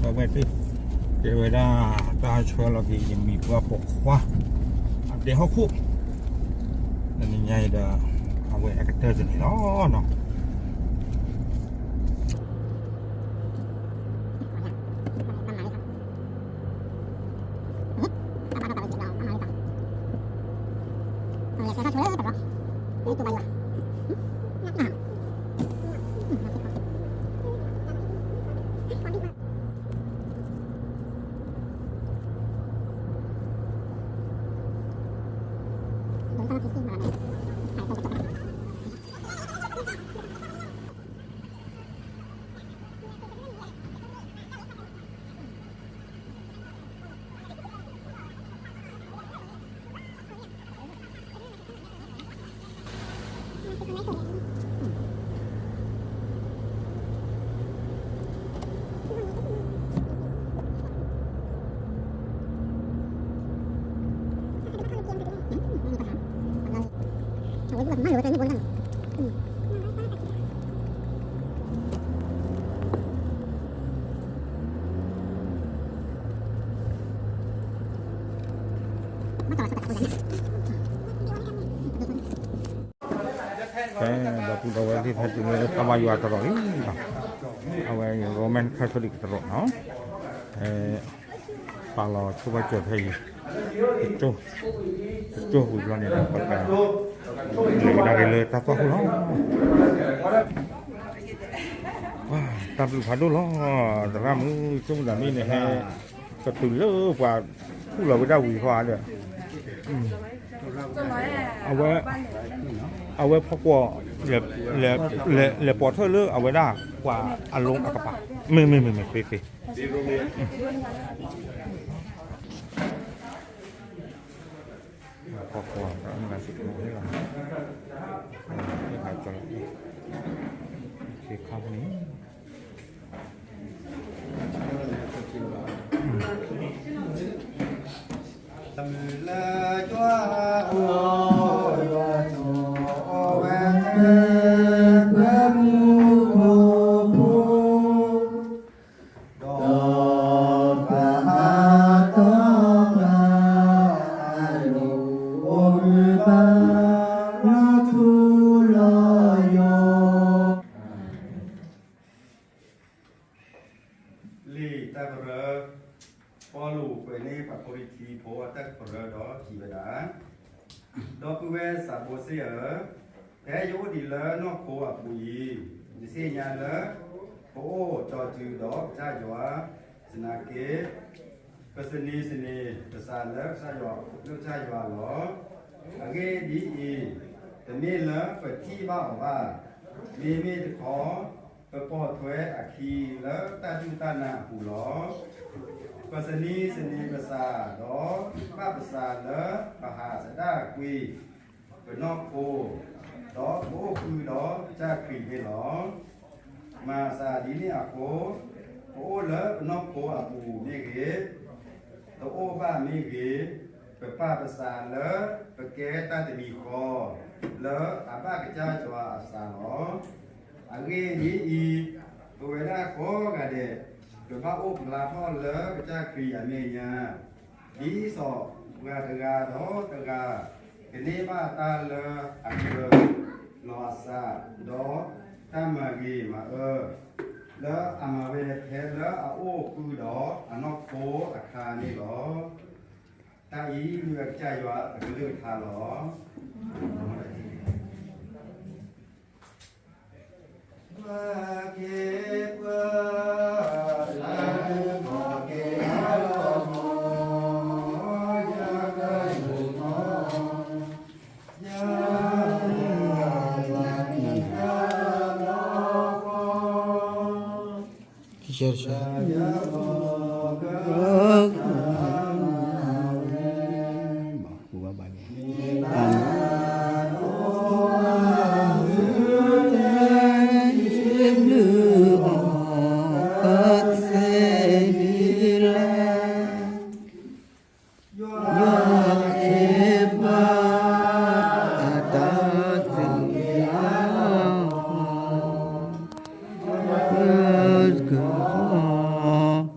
အဝဲသ့ၣ် တဲဝဲဒၣ် တၢ်ဆှၢလီၤက့ၤ ယမံၤပှၢ်ပိာ်ခွါ အဒဲဟီၣ်ခိၣ် တနံၤညါအံၤဒီး အဝဲအကတၢၢ်တန့ၣ်လီၤနီၤ. ဖဲဒီပုၢ်ဒီဝဲၢ်သ့ၣ် ဖဲတုၤလၢတၢ်ဘါယွၤတရီးလံနီၤ, အဝဲ Roman Catholic တရီးနီၤ, ဖဲ ပာ်လီၤဆိဘၣ်စၢၤဖဲအံၤ တကၠိၢ်ဝံၤဘျီန့ၣ်ဒီး ပကလဲၤကဒါက့ၤလၢတၢ်သွၣ်ခိၣ်လီၤ. တၢ်ဘျုးဖးဒိၣ်လီၤ, သရၣ်မုၣ် ဆိကမိၣ်သးမ့ၢ်န့ၣ် ဟဲကတုၤလၢပှၤထူၣ်လီၤဝဲဒၣ်ဝံၤဃီဧါဒီး အဝဲ အဝဲဖီကွီၢ် လဲၤပိာ်ထွဲလၢအဝဲဒၣ် ပှၤအလိၤအကပၤ, မ့ၢ်မ့ၢ်မ့ၢ်မ့ၢ် သ့သ့ ဖီကွီၢ် မ့ၢ်လၢစံးကမိၣ်န့ၣ်လီၤ, သ့ခါန့ၣ် လၢယွၤအီၤ ယွၤဆိၣ်အီၤဝဲ ပှၤမူခိၣ်ဖိ ဒီးပှၤအါတီပှၤအလိၤ အိၣ်မုာ်ဘၣ် လီၤထူလီၤယိာ် လံာ်တၢ်ကရၢ, ပီလူးကွဲးန့ၢ်ပှၤကီရံၤထံဖိအတၢ်ကရၢ ဒီးစံးဝဲဒၣ်, ဒီပုၢ်ဝဲၢ်စးဘိစ့ၣ်ဧၢ, ဖဲယအိၣ်ဒံးလၢနီၢ်ခိအပူၤအံၤ, ယသ့ၣ်ညါလၢ ပအိၣ်ကၠီၤစုၤဒီးကစၢ်ယွၤ, သနာ်က့ ပစနံးစန့ၤပသးလၢကစၢ်ယွၤ, လၢကစၢ်ယွၤလီၤ. အဂ့ၢ်ဒ်အံၤ, တမ့ၢ်လၢပထံၣ်ဘၣ်အီၤဘၣ်, မ့မ့ၢ်တခီ ပပိာ်ထွဲအခံလၢတၢ်ဒုၣ်တၢ်နၢ်အပူၤလီၤ. ပစနံးစန့ၤပသးဒီး ဘၣ်ပသးလၢပဟးသဒၣ်ကွံာ် ပနီၢ်ခိ, ဒီးပအိၣ်ဃုာ်ဒီးကစၢ်ခရံာ်န့ၣ်လီၤ. မၤသးဒ်န့ၣ်အဃိ, ပအိၣ်လၢပနီၢ်ခိအပူၤမ့ၢ်ဂ့ၤ, တအိၣ်ဘၣ်မ့ၢ်ဂ့ၤ, ပပာ်ပသးလၢပကဲတၢ်တမံၤဃီ လၢအဘၣ်ကစၢ်ယွၤအသးလီၤ. အဂ့ၢ်ဒ်အံၤ, ပဝဲဒၣ်ကိးဂၤဒဲး ပဘၣ်အိၣ်ဖျါထီၣ်လၢကစၢ်ခရံာ်အမဲာ်ညါ, ဒ်သိးပှၤတဂၤဒီးတဂၤ ကန့ၢ်ဘၣ်တၢ်လၢအကြၢးလီၤအသး, ဒီးတၢ်မၤဂ့ၤမၤအၢ လၢအမၤဝဲဖဲလၢအအိၣ်ဃုာ်ဒီးအနီၢ်ခိအခါန့ၣ်လီၤ. တၢ်အံၤမ့ၢ်ဝဲကစၢ်ယွၤအကလုၢ်ကထါလီၤ. ယွၤက့ၤပှၤအတၢ်သ့ၣ်ညါအီၤ, ယွၤက့ၤပှၤအတၢ်သ့ၣ်ညါအီၤ,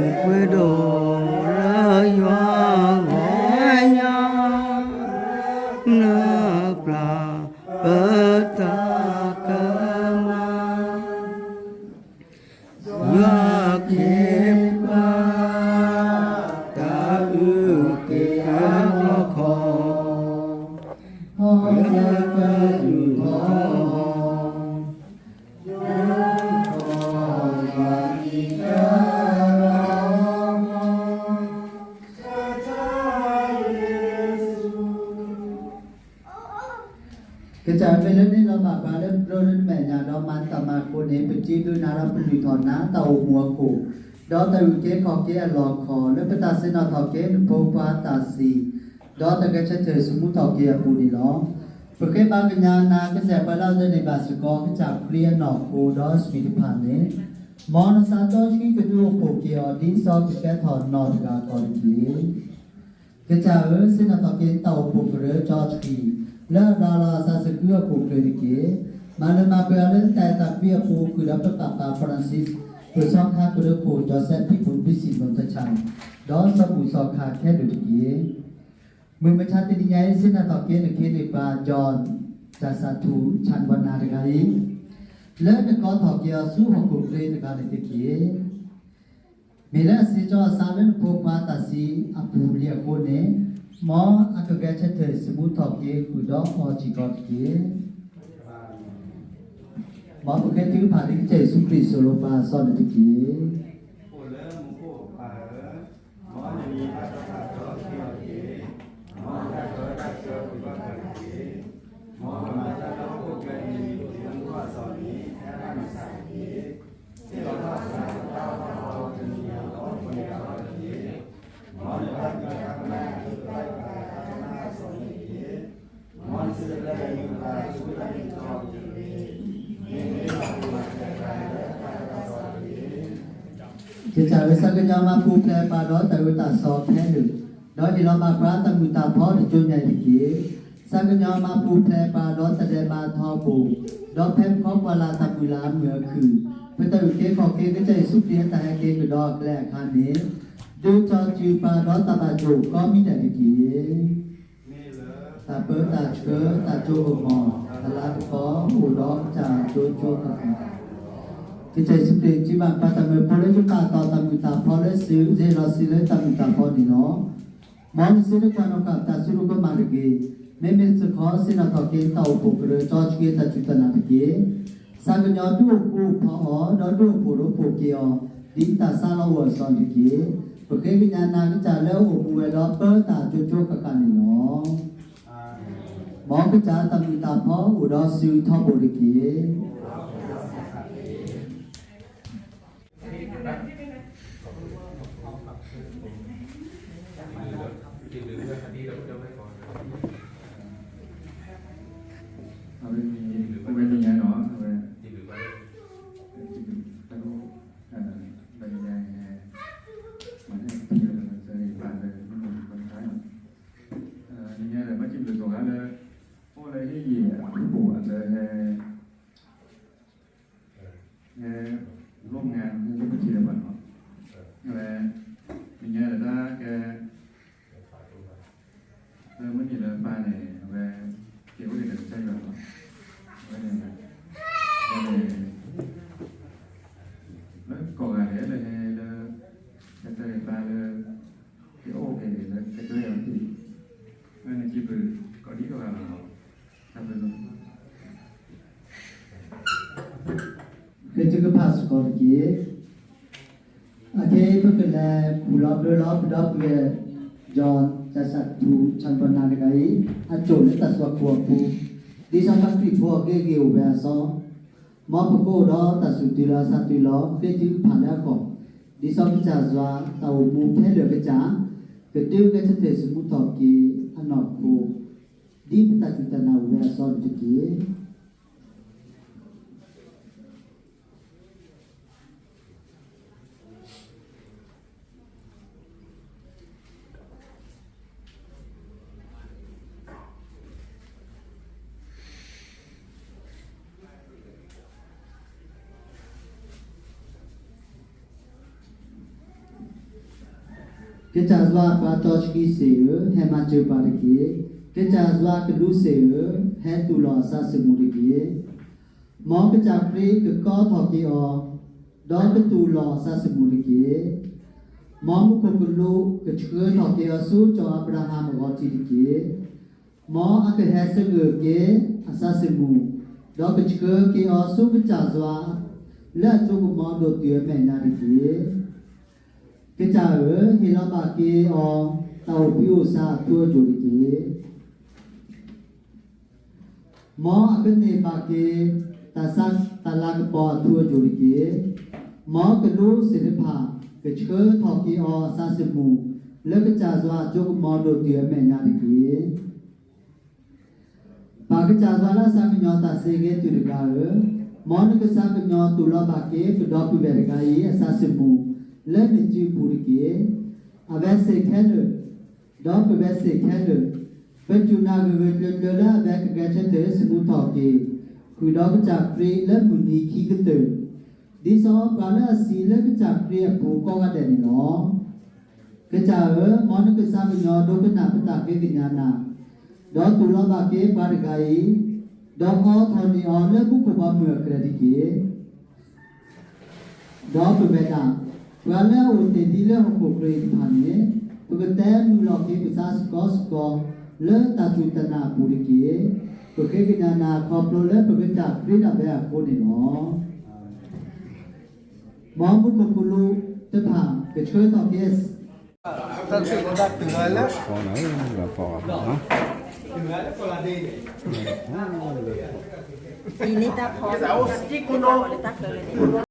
ပှဲၤဒိၣ်လၢယွၤဂီၢ်ညါ, နပျၢ်ပတၢ်ကမၣ်, ယွၤက့ၤပှၤ, တၢ်အုၣ်က့ၤအလီၢ်ခီ, လၢပယူၢ်ထီၣ် ကစၢ်ဧၢ, မ့ၢ်လၢနလီၤဘၣ်ပှၤလၢပဒိၣ်လၢနမဲာ်ညါဒီးမၤတၢ်မၤအဃိန့ၣ်, ပစံးဘျုးနၤဒီးပလုၢ်ထီၣ်နၤတၢ်အိၣ်မူအခိၣ်, ဒီးတၢ်အုၣ်က့ၤခီၣ်က့ၤအလီၢ်ခီ, လၢပတၢ်ဆ့ၣ်နီၤထီၣ်က့ၤနဖိခွါတၢ်စံၣ်, ဒီးတၢ်ဂဲၤဆၢထၢၣ်ဆူမူထီၣ်က့ၤအပူၤန့ၣ်လီၤ. ပဃ့ဘါကညးနၤကစၢ်ပှၤလၢအဒိးန့ၢ်ဘၣ်စ့ၢ်ကီး ကစၢ်ခရံာ်အနီၢ်ခိဒီးစပံးတဖၣ်န့ၣ်, မ်နသးစီဆှံကဒုးအိၣ်ဖှိၣ်က့ၤအီၤ ဒ်စီၤကကဲထီၣ်နီၢ်တဂၤအသိးတက့ၢ်. ကစၢ်ဧၢ, ဆ့ၣ်နီၤထီၣ်က့ၤနတၢ်အိၣ်ဖှိၣ်ကရၢကၠီထံး, လၢအရၤလီၤအသးစ့ၢ်ကီးအပူၤကွံာ်တက့ၢ်. မၤလၢမၤပှဲၤအီၤလၢနတၢ်အဲၣ်တၢ်ကွံအပူၤ ဃုာ်ဒီးပပၢ်ပၢ် Francis, ပစီၤခါကရၢခိၣ် Joseph P. Bonbissi နီၢ်တဆၣ်, ဒီးစီၤဘူၣ်စီၤခါခဲလၢာ်တက့ၢ်. မုၢ်မဆါတနံၤညါအံၤ ဆ့ၣ်နီၤထီၣ်က့ၤနခ့နပှၤ John တၢ်စၢ်ထူၣ် ဆၣ်နဘီနၤတဂၤအံၤ, လၢနကိးထီၣ်က့ၤအီၤဆူဟီၣ်ခိၣ်ချၢတဂၤန့ၣ်တက့ၢ်. မ့ၢ်လၢအစံၣ်ကၠီအသးလၢနဖိခွါတၢ်စံၣ်အပူၤလံအဃိန့ၣ်, မ်အကဂဲၤဆၢထၢၣ်ဆူမူထီၣ်က့ၤဃုာ်ဒီးအီၤစ့ၢ်ကီးတက့ၢ်. မ်ပဃ့ထုကဖၣ်ဒ်ကစၢ်ယ့ၣ်ၡူးခရံာ်သိၣ်လိပှၤအသိးန့ၣ်တက့ၢ်. အိၣ်လၢမူခိၣ်ပၢ်ဧၢ, မ်နမံၤဘၣ်တၢ်သးစီဆှံအီၤတက့ၢ်. မ်တၢ်ကီတၢ်ခဲအံၤဘၣ်တၢ်တက့ၢ်. မ်ပမၤတၢ်လၢဟီၣ်ခိၣ်ချၢအံၤ ဒ်နမူထီၣ်အသိးန့ၣ် ဟဲဘၣ်နၤစ့ၢ်ကီးတက့ၢ်. ဟ့ၣ်လီၤဘၣ်ပှၤတၢ်အိၣ်ဖှိၣ်တနံၤအံၤလၢပှဲၤဒၣ်အီၤတက့ၢ်. မ်နတၢ်ဖံးတၢ်မၤလၢပှဲၤဒၣ်အီၤတက့ၢ်. မ်နစံးပတြၢၤယွၤအကလုၢ်ကထါဆူတၢ်မ့ၢ်တၢ်တီအပူၤတက့ၢ်. မ့ၢ်မ့ၢ်ဘၣ်ပှၤမၤတၢ်တဂၤလၢတၢ်တၢ်စီတက့ၢ်. ကစၢ်ဧၢ, သးကညီၤမၤပူၤဖျဲးပှၤဒီးတၢ်အၢတၢ်သီခဲလၢာ်, ဒီးဟ့ၣ်လီၤဘၣ်ပှၤတၢ်မုာ်တၢ်ဖှီၣ်တစိၤညါအံၤတက့ၢ်. သးကညီၤမၤပူၤဖျဲးပှၤဒီးတၢ်ဒဲးဘးထီဘိ, ဒီးဖဲပဖီကွၢ်လၢ်တၢ်မုၢ်လၢ်အမုာ်အခုၣ်, ပတၢ်အုၣ်က့ၤခီၣ်က့ၤကစၢ်ယ့ၣ်ၡူးခရံာ်အတၢ်ဟဲက့ၤကဒီးအကျဲအခါန့ၣ်, ဒုးထီၣ်စုပှၤဒီးတၢ်ဘၣ်ယိၣ်ကိးမံၤဒဲးတက့ၢ်. တၢ်ပၢတၢ်ဆှၢတၢ်စိကမီၤ တၢ်လၤကပီၤ အိၣ်ဒီးကစၢ်ကၠိကၠိဃၣ်ဃၣ်. ကစၢ်ယ့ၣ်ၡူးခရံာ် စုဘၣ်ပှၤတၢ်မၢဖိလၢယပာ်တီၢ်တၢ်မုာ်တၢ်ဖှီၣ်လၢစု, ယဟ့ၣ်လီၤစုလၢတၢ်မုာ်တၢ်ဖှီၣ်န့ၣ်လီၤ. မ်နစုတကွၢ်နီၣ်ဃာ်ပတၢ်စုဒိၣ်ကမၣ်တဂ့ၤ. မ့မ့ၢ်တခီ ဆ့ၣ်နီၤထီၣ်က့ၤနတၢ်အိၣ်ဖှိၣ်ကရၢကၠီဆှံအတၢ်စူၢ်တၢ်နာ်တက့ၢ်. သးကညီၤဒုးအိၣ်ဃူအိၣ်ဖိးအီၤ, ဒီးဒုးအိၣ်ဖှိၣ်ရိဖှိၣ်က့ၤအီၤ, ဒ်တၢ်ဆါလီၤအိၣ်အသိးန့ၣ်တက့ၢ်. ပဃ့ကညးနၤကစၢ်လၢအအိၣ်မူဝဲဒီးပၢတၢ်ကၠိကၠိဃၣ်ဃၣ်န့ၣ်လီၤ. မ်ကစၢ်တၢ်မုာ်တၢ်ဖှီၣ်အိၣ်ဒီးစုထီဘိတက့ၢ်. အဝဲမ့ၢ် အဝဲသ့ၣ်ညါဒီး အဝဲ တၢ် တၢ် မၤန့ၢ်ပထံၣ်လၢ ပၢ်လၢ မုၢ်မုၢ်ပှၢ်ပှၢ် နံၤညါဒီး ဘၣ်စံးဘျုးကိးဂၤလၢ အိၣ်လၢဟ့ၣ်ယုၢ်အဖုၣ်ပိာ်အလၢဟဲ ဟဲ ร่วมงาน ဟဲလၢပထံၣ်လၢၤဘၣ်နီၤ, အဝဲ နံၤညါဒီးတၢ်ကဲ လၢမုၢ်နံၤလၢပၢ်န့ၣ် အဝဲ က့ၤအိၣ်က့ၤဒီးကစၢ်ယွၤလီၤ, အဝဲန့ၣ် အဝဲန့ၣ် လၢကိးဂၤဒဲးလၢဟဲလၢ ကစၢ်ယွၤပၢ်လၢ က့ၤအိၣ်က့ၤလၢကစၢ်ယွၤအထံၣ်, အဝဲန့ၣ်စံးဘျုး ကိးဒံကိးဂၤလီၤ. ဃ့ထုကဖၣ်စ့ၢ်ကီးတက့ၢ်. အခဲအံၤပကလဲၤခူၣ်လီၤဘျၢလီၤ ပဒီပုၢ်ဝဲၢ် John တၢ်စၢ်ထူၣ် ဆၣ်နဘီနၤတဂၤအံၤ အစိၣ်လၢတၢ်သွၣ်ခိၣ်အပူၤ, ဒ်စီၤပၤခရံာ်ဖိအဂ့ၢ်အဂ့ၢ်အိၣ်ဝဲအသိး, မ်ပကအိၣ်ဒီးတၢ်သူၣ်တုၤလီၤသးတုၤလီၤ ဃ့ထုကဖၣ်လၢအဂီၢ်, ဒ်စီၤကစၢ်ယွၤတၢ်အိၣ်မူခဲလၢာ်အကစၢ် ကဒုးဂဲၤဆၢထၢၣ်ဆူမူထီၣ်က့ၤအနီၢ်ခိ ဒ်ပတၢ်စူၢ်တၢ်နာ်အိၣ်ဝဲအသိးန့ၣ်တက့ၢ်. ကစၢ်ယွၤပှၤတီဆှံစ့ၣ်ဧၢ, ဟဲမၤစၢၤပှၤတက့ၢ်. ကစၢ်ယွၤကလူးစ့ၣ်ဧၢ, ဟဲတူၢ်လိာ်အသးသမူတက့ၢ်. မ်ကစၢ်ခရံာ်ကကိးထီၣ်က့ၤအီၤ, ဒီးကတူၢ်လိာ်အသးသမူတက့ၢ်. မ်မူခိၣ်ကလူးကဆှၢထီၣ်က့ၤအီၤဆူကီၢ်အၤဘြၤဟၣ်အဂီၢ်ထံးတက့ၢ်. မ်အကဟဲသဂၢၢ်က့ၤအသးသမူ, ဒီးကဆှၢက့ၤအီၤဆူကစၢ်ယွၤ လၢအစိကမီၤဒိၣ်တုာ်အမဲာ်ညါတက့ၢ်. ကစၢ်ဧၢ, ဟ့ၣ်လီၤဘၣ်က့ၤအီၤ တၢ်အိၣ်ဘှံးအိၣ်သါအထူအယိာ်တက့ၢ်. မ်အကန့ၢ်ဘၣ်က့ၤ တၢ်လၤကပီၤအထူအယိာ်တက့ၢ်. မ်ကလူးသ့ၣ်တဖၣ် ကဆှၢထီၣ်က့ၤအီၤအသးသမူ လၢကစၢ်ယွၤအစိကမီၤဒိၣ်တုာ်အမဲာ်ညါတက့ၢ်. ပၢ်ကစၢ်ယွၤလၢအသးကညီၤတၢ်သ့ဂ့ၤတုၤတဂၤဧၢ, မ်နကသးကညီၤတူၢ်လိာ်ဘၣ်က့ၤ ပဒီပုၢ်ဝဲၢ်တဂၤအံၤအသးသမူ လၢနစုပူၤတက့ၢ်. အဝဲသ့ၣ်ခဲလၢာ် ဒီးပဝဲသ့ၣ်ခဲလၢာ် ပစူၢ်နာ်ဂၢၢ်ဂၢၢ်ကျၢၤကျၢၤလၢအဝဲကဂဲၤဆၢထၢၣ်သမူထီၣ်က့ၤ ဃုာ်ဒီးကစၢ်ခရံာ်လၢမုၢ်နံၤခံကတၢၢ်, ဒ်သိးပှၤလၢအသံလၢကစၢ်ခရံာ်အပူၤကိးဂၤဒဲးန့ၣ်လီၤ. ကစၢ်ဧၢ, မ်နကသးကညီၤဒိကနၣ်ပတၢ်ဃ့ကညးနၤ, ဒီးတူၢ်လိာ်ဘၣ်က့ၤပှၤတဂၤအံၤ, ဒီးအိးထီၣ်န့ၢ်အီၤလၢမူခိၣ်ဘီမုၢ်အကြၢးတက့ၢ်. ဒီးပဝဲဒၣ် ပှၤလၢအအိၣ်တ့ၢ်ဒ်လၢဟီၣ်ခိၣ်ချၢအံၤတဖၣ်န့ၣ်, ပကတဲမုာ်လီၤက့ၤပသးစ့ၢ်ကီးစ့ၢ်ကီး လၢတၢ်စူၢ်တၢ်နာ်အပူၤတက့ၢ်. ပဃ့ကညးနၤခီဖျိလၢပကစၢ်ခရံာ်ဒၣ်ဝဲအဃိန့ၣ်လီၤ. မ်မူခိၣ်ကလူးတဖၣ် ကဆှၢထီၣ်က့ၤ တၢ်စ့ၢ်ကီးတၢ်တုၤလီၤလၢ ဖီနီၤ ဖီနီၤ အံၤန့ၣ်တၢ်ဖီ တၢ်ဖီလၢတၢ်ချၢလၢန့ၣ်